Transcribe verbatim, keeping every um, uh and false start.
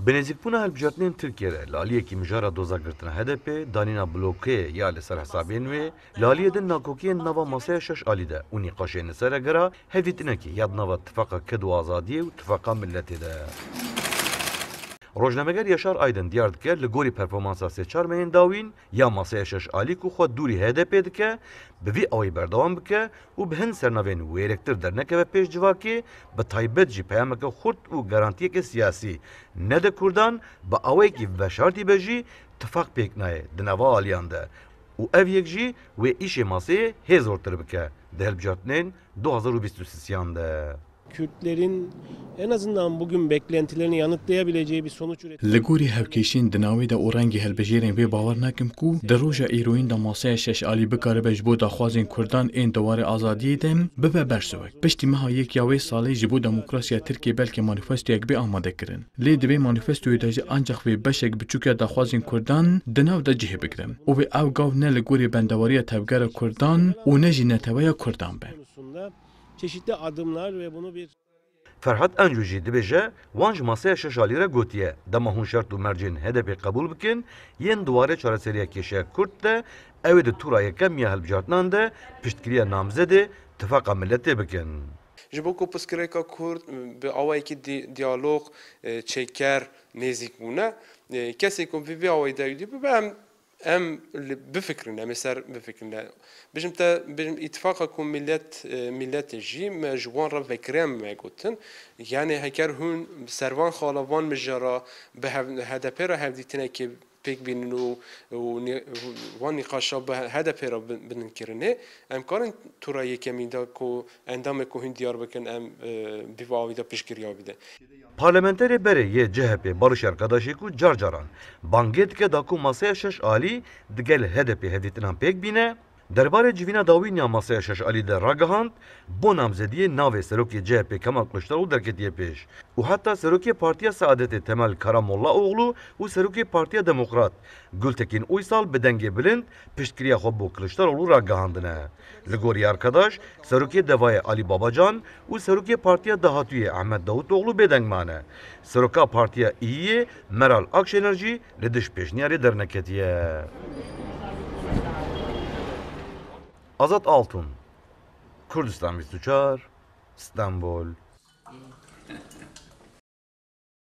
Bi nêzîkbûna hilbijartinên Tirkiyê re li aliyekî mijara doza girtina H D P, danîna blokê ya li ser hesabên wê, li aliyê din nakokiyên nava masaya şeş alî de û nîqaşên li ser re gera hevdîtinekê ya di nava Tifaqa Ked û Azadiyê û Tifaqa Miletê de. Rojnameger Yaşar Aydın diyar dike, li gorî performansa sê çar mehên dawîn ya masaya şeş alî ku xwe dûrî H D P dike, bi vî awayî berdewam bike û bi hin sernavên wêrektir dernekeve pêş civakê, bi taybet jî peyameke xurt û garantiyeke siyasî nede Kurdan, bi awayekî veşartî be jî tifaq pêk nayê di nava aliyan de û ev yek jî wê îşê maseyê hê zortir bike di hilbijartinên du hazar û bîst û sêyan de. Kürtlerin en azından bugün beklentilerini yanıtlayabileceği bir sonuç üretmek. Li gorî hevkêşiyên di navê de û rengê hilbijêrên vê bawer nakim ku di roja îroyîn de masaya şeş alî bikaribe ji bo daxwazên Kurdan ên di warê azadiyê de bibe bersivek. Piştî meha yek ya wê salê ji bo demokrasiya Tirkiyê belkî manîfestoyek bê amadekirin. Lê divê manîfestoyê de jî ancax vê beşek biçûk ya daxwazên Kurdan di nav de cihê bigire û vê ew gav ne li gorî bendewariya tevgera Kurdan û ne jî neteweya Kurdan be. Konusunda çeşitli adımlar ve bunu bir Ferhat Encu jî dibêje, wan ji masaya şeş alî re gotiye, dema hûn şert û mercên H D P qebûl bikin, yên di warê çareseriya kêşeya Kurd de, ew ê di tûra yekem ya hilbijartinan de piştgiriya namzedê Tifaqa Miletê bikin. Ji bo ku pirsgirêka Kurd bi awayekî dî- diyalog, e, çêker, nêzîk bûne, e, kesê ku bi vî awayî dewî dî bibe, em, em li bifikrin, em ê ser bifikrin. Bijim te, bijim îtifaqa ku milet, e, miletê jî me ji wan re vekirê em me gotin. Yanê heker hûn ser van xala van mijara bi hev, H D P re hevdîtinekê pêk bînin û, û nî- van nîqaşa bi H D P re bin- binin kirinê, em karin tûra yekemîn de ku endamê ku hûn diyar bikin, em, e, bi vî awî de piştgiriya bidin. Parlamenterê berê yê C H P Barış Arkadaşê ku car caran bangê dike da ku masaya şeş alî digel H D P hevdîtinan pêk bîne, derbarê civîna dawîn ya masaya şeş alî de ragihand, bo namzediyê navê serokê C H P Kemal Kılıçdaroğlu derketiye pêş û heta serokê Partiya Saadetê Temel Karamollaoğlu û serokê Partiya Demokrat Gültekin Uysal bi dengê bilind piştgiriya xwe bo Kılıçdaroğlu ragihandine. Li gorî Arkadaş, serokê Devayê Alî Babacan û serokê Partiya Dahatûyê Ehmed Davutoğlu bêdeng mane. Seroka Partiya Îyiyê Meral Akşener jî li dij pêşniyarê derneketiye. Azad Altun, Kurdistan bîst û çar, Stenbol.